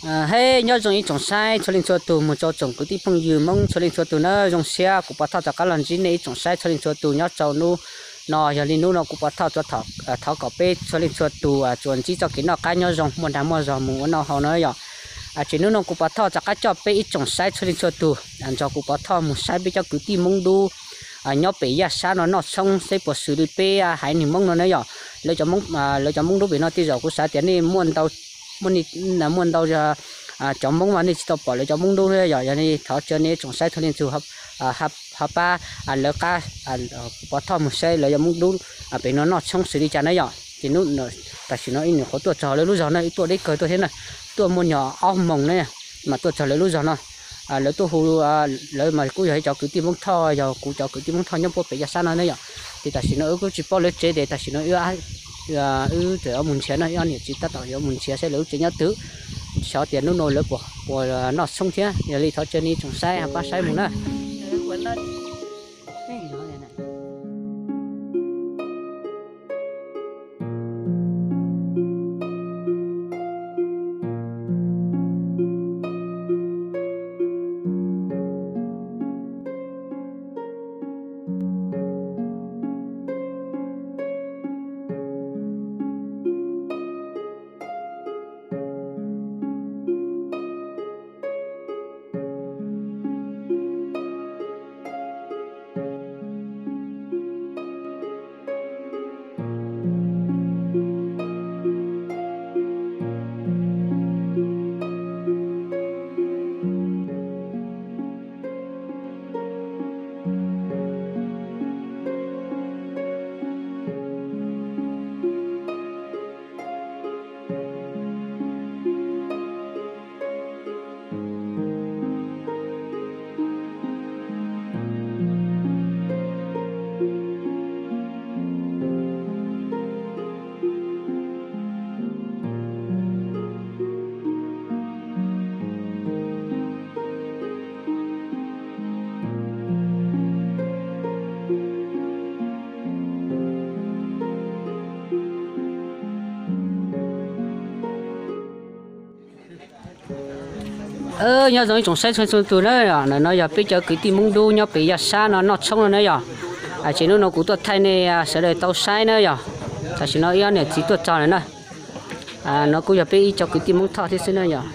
Hej, nyob zoo ib tsoom saib txhua leej txhua tus mus rau tsoom kwv tij phooj ywg Hmoob txhua leej txhua tus na, zoo siab kuv Pov Thoj rov qab los ntsib nej ib tsoom saib txhua leej txhua tus nyob rau hnub no. Yog li hnub no kuv Pov Thoj tuaj thov kom peb txhua leej txhua tus tsuas ntsib txoj kev noj qab nyob zoo, muaj dag muaj zog mus ua noj haus no yom. Ces hnub no kuv Pov Thoj rov qab coj peb ib tsoom saib txhua leej txhua tus nrog kuv Pov Thoj mus saib peb cov kwv tij Hmoob Dub nyob pem yaj sab no noj tshoob seb puas xws li peb haiv neeg Hmoob no na yom. Lawv cov Hmoob Dub pem no tej zaum kuv xav tias nej muaj ntau, muaj ntau cov Hmoob mas nej tsis tau pom lawv cov Hmoob Dub yom. Yog li thov caw nej tsoom saib txhua leej txhua tus ho pab lawv qab, kuv Pov Thoj mus saib lawv cov Hmoob Dub pem no noj tshoob xws li cas na yom. Ces tam sim no wb nyuam qhuav tuaj txog lawv lub zog no, wb tuaj deb kawg tuaj thiab na, tuaj muaj nyuag ob moos na mas tuaj txog lawv lub zog no. Lawv tuaj hu, lawv mas kuj yog ib cov kwv tij Hmoob Thoj, yog kuv cov kwv tij Hmoob Thoj nyob puag pem yaj sab no ne yom. Ces tam sim no wb kuj tsis paub lawv tsev ces tam sim no wb txawm yuav mus nrhiav no, wb ob niam txiv tab tom yuav mus nrhiav seb lawv lub tsev nyob twg. Xyov tias hnub no lawv puas noj tshoob thiab, yog li thov caw nej tsoom saib pab saib mus na. Nyob zoo ib tsoom saib txhua txhua tus na, no yog peb cov kwv tij Hmoob Dub nyob pem yaj sab no noj tshoob no na yom. Ces hnub no kuv tuaj thaij nej sawv daws tau saib na yom. Tam sim no wb ob niam txiv tuaj txog lawm na. No kuj yog peb ib cov kwv tij Hmoob Thoj thiab xwb na yom.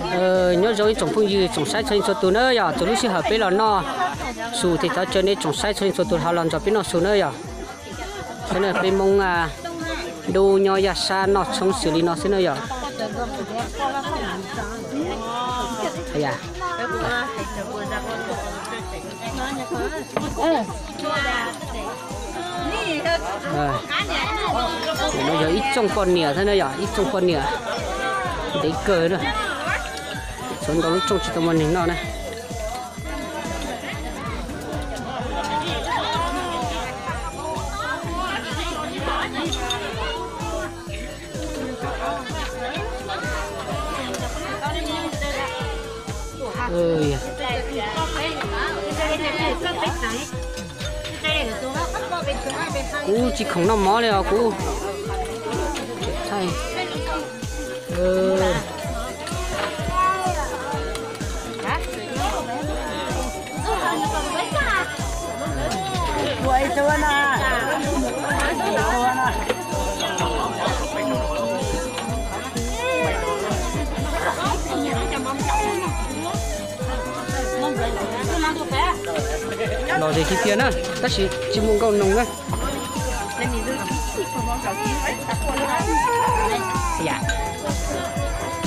Nyob zoo ib tsoom phooj ywg tsoom saib txhua leej txhua tus na yom, txog lub sij hawm peb los noj su ces thov caw nej tsoom saib txhua leej txhua tus ho los nrog peb noj su na yom. Saib na, peb Hmoob dub nyob yaj sab noj tshoob xws li no xwb na yom. No yog ib tsooj poj niam thiab na yom, ib tsooj poj niam ntev kawg na. Tshuav ntau lub tsooj tsis tau muaj neeg noj na. Kuv tsis khoom noj mov li os kuv. Lom zem tiag tiag na, tab sis tsis muaj nkauj noog na.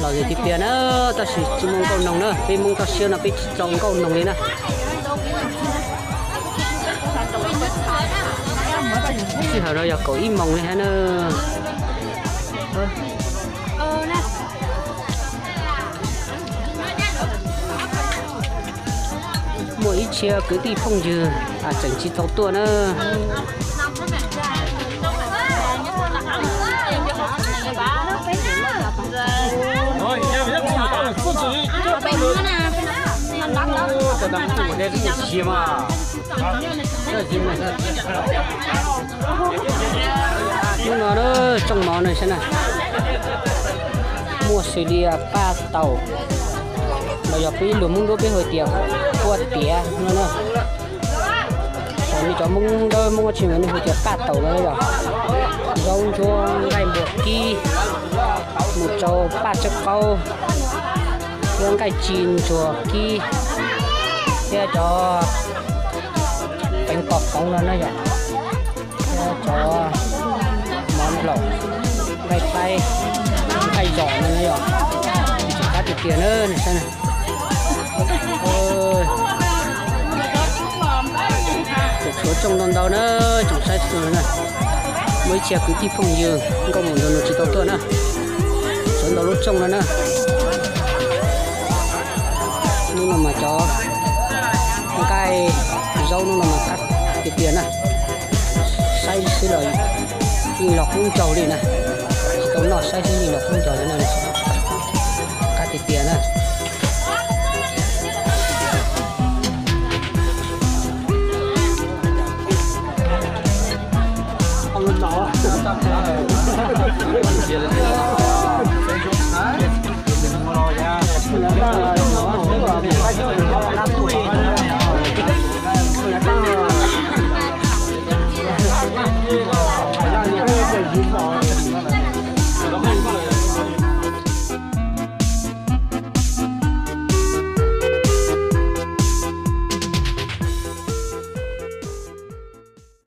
Lom zem tiag tiag na, tab sis tsis muaj nkauj noog na, peb Hmoob toj siab no peb tsis tau nkauj noog li na. Sij hawm no yog kaum ib moos li hab na. Muaj ib txhia kwv tij phooj ywg tseem tsis tau tuaj na. Hnub no tsooj mov no saib na, muaj xws li paj taum, los yog peb luag Hmoob Nruab peb hu tias kua tiav no na. Ho nej cov Hmoob Dawb Hmoob Vaj Tswv mas nej hu tias paj taum no yog zaub ntsuab nqaij npua kib mus rau paj tsawb qaub thiab nqaij tsi ntsuag kib thiab cov peev pos qoov no na yom, thiab cov mov nplaum, nqaij qaib, nqaij zom no na yom. Tsis qab tiag tiag na, nej saib na. Tshuav tsooj ntau ntau na, tsoom saib txhua na. Muaj ib txhia kwv tij phooj ywg nkauj muam ntxhais nus tsis tau tuaj na. Tshuav ntau lub tsooj no na. Hnub no mas cov nqaij zaub hnub no mas qab tiag tiag na. Saib xwb los yeej los kub ncaug li na. Tsis tau noj, saib xwb yeej los kub ncaug li na.